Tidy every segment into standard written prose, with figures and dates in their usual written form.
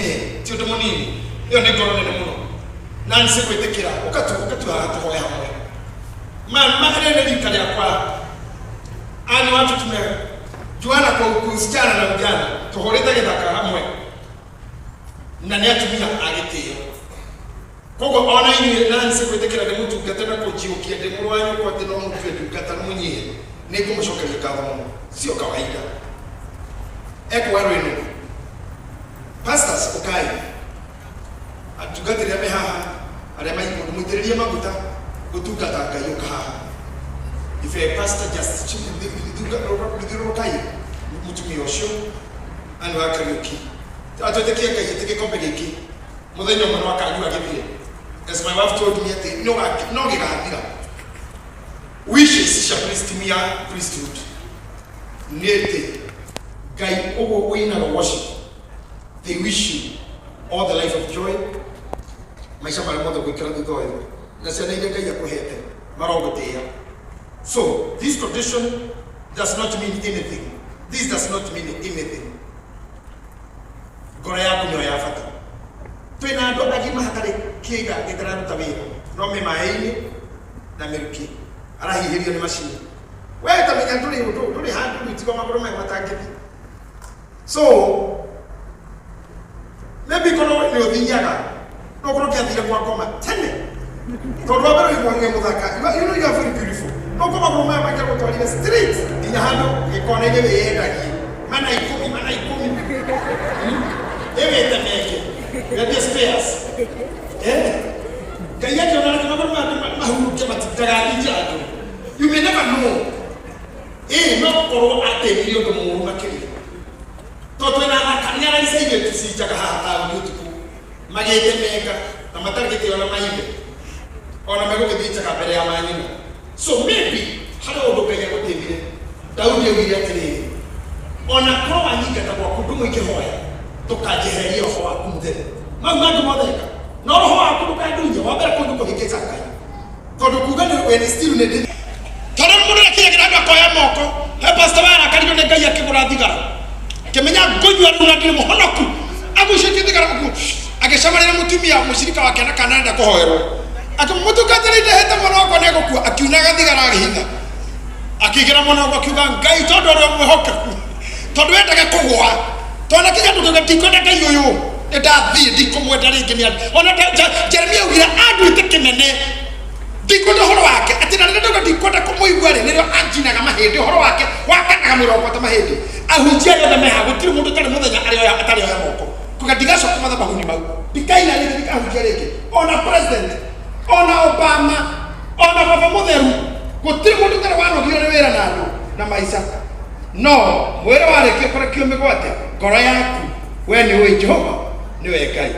Mũnyihe ti ũndũ mũnini, ĩyo nĩ ngoro nene mũno. Nancy gwĩtĩkĩra ũkatu ũkatu haha tũhoe hamwe. Ma ma rĩrĩ nĩ rika rĩakwa. Ani watu tumejuana kwa usichana na ujana, tũhũrĩte gĩthaka hamwe na nĩ atumia a gĩtĩo. Koguo ona inyuĩ Nancy gwĩtĩkĩra ndĩmũtungate na kũnjiũkia ndĩ mũrũ wa nyũkwa atĩ no mũtue ndungata na mũnyihe, nĩ ngũmũcokeria ngatho mũno. Sio kawaida. Ekũgarũ ĩno. Pastors, ũkai. Atungatĩri arĩa me haha, arĩa mai mũndũ mũitĩrĩrie maguta gũtungata Ngai ũka haha. If a pastor just thiũrũrũkai mũtumia ũcio Anne wa Kariũki. Atwĩtĩkie Ngai atĩ gĩkombe gĩkĩ mũthenya ũmwe no akanyua gĩthire. As my wife told me atĩ no no gĩgathira. Wishes cia priest ya priesthood nĩ atĩ Ngai ũguo ũinaga worship, they wish you all the life of joy, maica marĩa mothe gũikara thutha ũyũ na ciana iria Ngai akũhete marogũtĩĩa. So this condition does not mean anything. This does not mean anything. Ngoro yaku nĩyo ya bata. Twĩna andũ agima hatarĩ kĩga gĩtararuta wĩra, no me maĩ-inĩ na mĩrukĩ, arahihĩrio nĩ macini. We tamenya ndũrĩ ũndũ, ndũrĩ handũ rĩu tiga magũrũ maya matangĩthiĩ. So maybe korwo nĩ ũthiaga, no korwo ũngĩathire kwa ngoma tene, tondũ wa mbere ũigua wĩ mũthaka, you know you are very beautiful, no korwo magũrũ maya mangĩagũtwarire straight nginya handũ gĩkona-inĩ wĩyendagie mana 10 mana 10 ĩwĩtemenge wendie spares. Eh? Ngai akĩona reke magũrũ maya mahurunke matindagathiĩ handũ. You may never know. Ĩĩ no korwo atĩririe ũndũ mũũru makĩria. Tondũ twĩna athaka nĩ araica ithuĩ tũcinjaga haha taũni ũtukũ magĩtemenga na matarĩ gĩtĩo na maithe ona megũgĩthiĩ njaga mbere ya manyina. So maybe harĩ ũndũ Ngai agũtĩmire. Daudi augire atĩrĩrĩ, ona korwo wanyingata gwaku ndũmũ ingĩhoya, ndũkanjehererie roho waku mũtheru. Mau mangĩ mothe reka, no roho waku ndũkandunye. Wa mbere kũu nĩ kũhĩngĩca Ngai, tondũ kuga nĩ we nĩ still nĩ ndĩ tondũ mũndũ nĩakinyagĩra handũ akoya moko. He pastor warakarirwo nĩ Ngai akĩgũra thigara, akĩmenya ngũnyua rĩu na ndirĩ mũhonoku, agucĩtie thigara ũguo, agĩcemanĩra mũtumia mũcirika wake na kana arenda kũhoerwo, akĩmũtungatĩra ndehete mwana wakwa nĩegũkua, akiunaga thigara agĩhitha, akĩigĩra mwana wakwa, akiuga Ngai tondũ ũrĩ mwĩhokeku, tondũ wendaga kũgũa twanakinya ndũkiuga ndikwenda Ngai ũyũ, nĩ ndathiĩ ndikũmwenda rĩngĩ. Nĩ ona Jeremia augire anduĩte kĩmene, ndikwenda ũhoro wake, atĩ na rĩrĩa ndauga ndikwenda kũmũigua rĩ, nĩrĩo anjinaga mahĩndĩ, ũhoro wake wakanaga mwĩrĩ wakwa ta mahĩndĩ. Ahunjia arĩa othe meha, gũtirĩ mũndũ ũtarĩ mũthenya arĩoya atarĩ oya moko kuga ndigacoka mathabahuni mau, ndikaina rĩngĩ, ndikahunjia rĩngĩ. Ona president, ona Obama, ona baba mũtheru, gũtirĩ mũndũ ũtarĩ wanogio nĩ wĩra na andũ na maica. No mwĩrĩ warĩkia kũrekio mĩgwate, ngoro yaku we nĩ ũĩ Jehova nĩwe Ngai.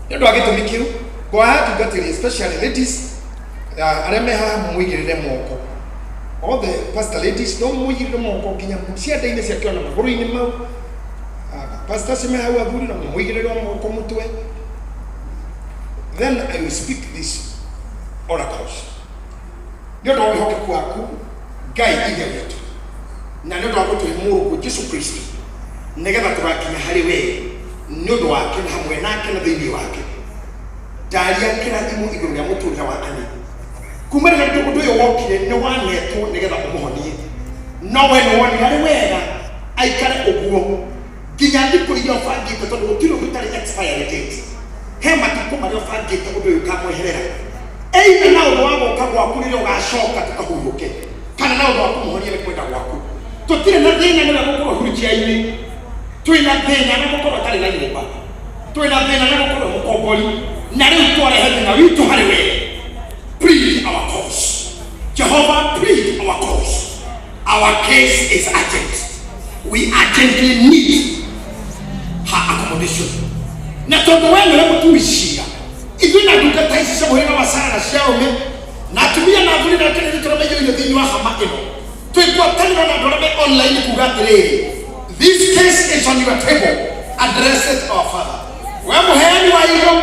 Nĩ ũndũ wa gĩtũmi kĩu ngwaha atungatĩri, especially ladies, arĩa me haha, mũigĩrĩre moko. All the pastor ladies, no mũigĩrĩre moko nginya ciande-inĩ ciake ona magũrũ-inĩ mau. Pastor acio me hau athuri no mũigĩrĩre moko mũtwe. Then I will speak this oracles. Nĩ ũndũ wa wĩhokeku waku Ngai Ithe witũ, na nĩ ũndũ wa gũtũhe Mũrũguo Jesu Kristo, nĩgetha tũgakinya harĩ wee nĩ ũndũ wake na hamwe nake na thĩinĩ wake, ndaria kĩrathimo igũrũ rĩa mũtũrĩre wa Ani. Kuma rĩrĩa ũndũ ũyũ wokire, nĩ wanetwo nĩgetha ũmũhonie, no we nĩ wonire arĩ wega aikare ũguo nginya thikũ iria ũbangĩte, tondũ gũtirĩ ũndũ ũtarĩ expiry date. He matukũ marĩa ũbangĩte ũndũ ũyũ ũkamweherera, either na ũndũ wa gũka gwaku rĩrĩa ũgacoka tũkahurũke, kana na ũndũ wa kũmũhonia nĩ kwenda gwaku. Tũtirĩ na thĩna nĩwe gũkorwo hurunjia-inĩ, twĩna thĩna na gũkorwo atarĩ na nyũmba, twĩna thĩna na gũkorwo mũkombori, na rĩu twarehe thĩna witũ harĩ we. Plead our cause, Jehovah, plead our cause. Our case is urgent. We urgently need her accommodation. Na tondũ we nĩwe mũtui cira, ithuĩ na ndungata ici cia mũhĩrĩga wa Sara cia arũme na atumia na athuri na akeneri tũrĩa maiyũire thĩinĩ wa hama ĩno, twĩ ngwatanĩro na andũ arĩa me online kuga atĩrĩrĩ, this case is on your table, address it, our Father. We mũheani wa indo,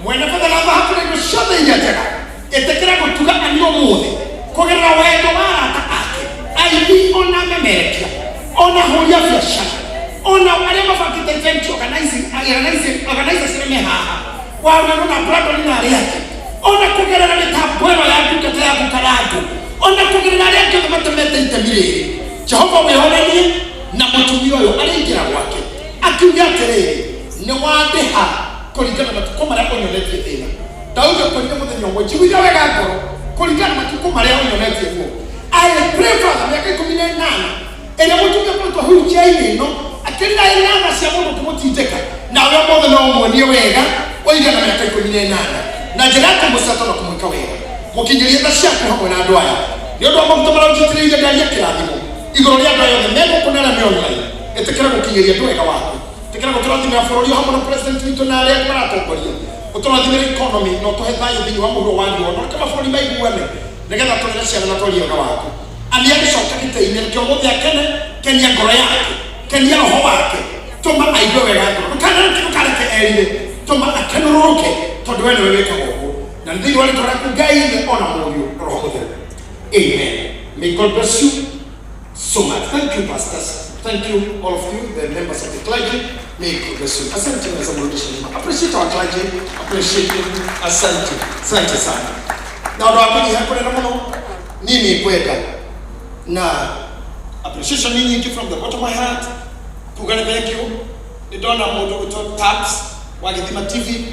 mwene betha na thahabu na indo ciothe iria njega, ĩtĩkĩra gũtuga Ani ũmũthĩ kũgerera wendo wa arata ake, aini ona memerekia ona ahũri a biacara. Ona arĩa mabangĩte event organizing, organizing, organizers arĩa me haha, Warũng'ano na Brandon na arĩa angĩ, ona kũgerera mĩtambo ĩno ya ndungata yaku Karangũ, ona kũgerera arĩa angĩ othe matemete itemi rĩrĩ, Jehova wĩonanie na mũtumia ũyũ arĩingĩra gwake akiuge atĩrĩrĩ, nĩ wandĩha kũringana na matukũ marĩa ũnyonetie thĩna. Daudi akorire mũthenya ũmwe, njiguithia wega ngoro, kũringana na matukũ marĩa ũnyonetie ruo. I pray, Father, mĩaka 18 ĩrĩa mũtumia akoretwo wheelchair-inĩ ĩno akĩrira ĩnana cia mũndũ kũmũtindĩka, nawe ũmũthĩ no ũmuonie wega ũigana mĩaka 18 na njĩra ya kũmũceta na kũmwĩka wega. Mũkinyĩrie tha ciaku hamwe na andũ aya nĩ ũndũ wa maguta marĩa ũnjitĩrĩirie ndaria kĩrathimo igũrũ rĩa andũ aya othe me gũkũ na arĩa me online. Ĩtĩkĩra gũkinyĩria andũ wega waku, ĩtĩkĩra gũtũrathimĩra bũrũri o hamwe na president witũ na arĩa maratongoria, ũtũrathimĩre economy na ũtũhe thayũ thĩinĩ wa mũhuro wa riũa, na ũreke mabũrũri maiguane nĩgetha tũrere ciana na twarie wega waku. Ani agĩcoka gĩtĩ-inĩ, reke ũmũthĩ akene, kenia ngoro yake, kenia roho wake, tũma aigue wega ngoro, ndũkanareke ndũkareke erire, tũma akenũrũrũke, tondũ we nĩwe wĩkaga ũguo. Na nĩ thĩinĩ wa rĩtwa rĩaku Ngai Ithe ona Mũriũ na Roho Mũtheru, amen. May God bless you so much. Thank you, pastors. Thank you, all of you, the members of the clergy. May God bless you. Asante, naweza mrudisha nyuma. Appreciate our clergy. Appreciate you. Asante. Asante sana. Na ũndũ wa kũnyiha kũnene mũno niĩ nĩ ngwenda na appreciation nĩ nyingĩ from the bottom of my heart kuga nĩ thank you. Nĩ ndona mũndũ gwĩtwo Taps wa Gĩthima TV,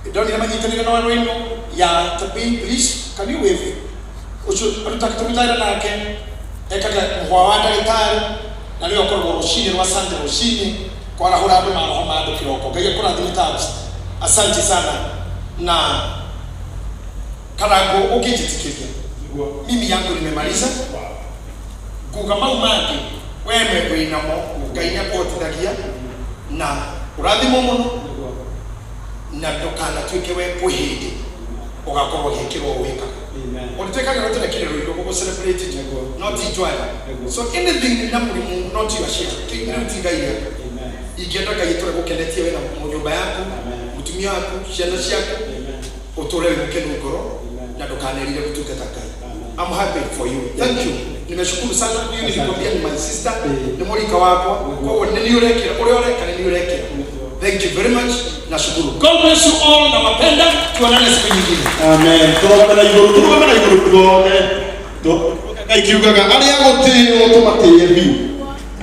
ndonire manyitanĩire na wano ĩno ya Tabii. Please, can you wave? Ũcio tũrutagĩra nake ekaga mũhwa wa ndagĩtarĩ na nĩwe ũkoragwo rũcinĩ rwa Sunday rũcinĩ kwarahũra andũ maroho ma andũ kĩroko. Ngai akũrathime, Tabs, asante sana. Na Karangũ, ũngĩnjĩtĩkĩria, mimi yangu nimemaliza, nguga mau mangĩ we wĩnamo. Ngai nĩ akũhotithagia na ũrathimwo mũno, na ndũkanatuĩke we kwĩ hĩndĩ ũgakorwo ũgĩkĩrwo wĩkaga ũrĩtwĩkagĩrwo tene kĩrĩro indo gũgũ celebrate no ti njwari. So anything na mũrimũ not your share, rĩu ti Ngai rĩaku. Ingĩenda Ngai ĩtũre gũkenetie we na nyũmba yaku, mũtumia waku, ciana ciaku, ũtũre wĩ mũkenu ngoro na ndũkanerire gũtungata Ngai. I'm happy for you. Thank you. Nimeshukuru sana. Huyu nilikwambia ni my sister, ni mũrika wakwa. Koguo nĩ niĩ ũrekĩra ũrĩa ũreka, nĩ niĩ ũrekĩra. Thank you very much. Nashukuru. God bless you all. Nawapenda. Tuonane siku nyingine. Amen. Tũrũgame na igũrũ, tũrũgame na igũrũ tuothe. Ngai kiugaga arĩa gũtĩĩo tũmatĩĩe biũ.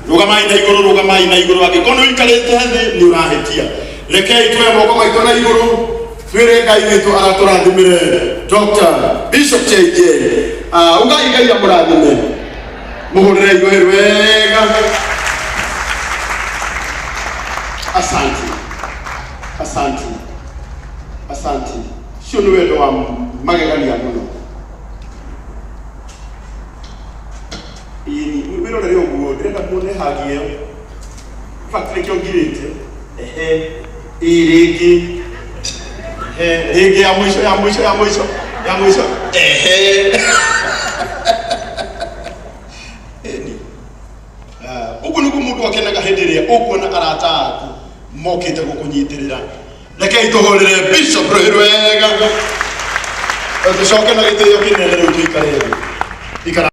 Rũgamai na igũrũ, rũgamai na igũrũ. Angĩkorwo nĩ ũikarĩte thĩ nĩ ũrahĩtia. Rekei tuoe moko maitũ na igũrũ twĩre Ngai witũ aratũrathimĩre Dr. Bishop JJ. Ah, ugai Ngai amũrathime. Mũhũrĩre igũrũ wega. Asante. Asante. Asante. Cio nĩ wendo wa magegania mũno. Ĩni, wĩrorere ũguo, ndĩrenda muone hagi ĩyo. In fact, nĩkĩo ngirĩte. Ehe, ĩ rĩngĩ. Ehe, rĩngĩ ya mũico, ya mũico, ya mũico, ya mũico. Ehe. Ĩni. Ah, ũguo nĩguo mũndũ akenaga hĩndĩ ĩrĩa ũkuona arata aku mokĩte gũkũnyitĩrĩra. Rekei tũhũrĩre Bishop rũhĩ wega, tũcoke na gĩtĩo kĩnene rĩu tũikare thĩ. Ikara.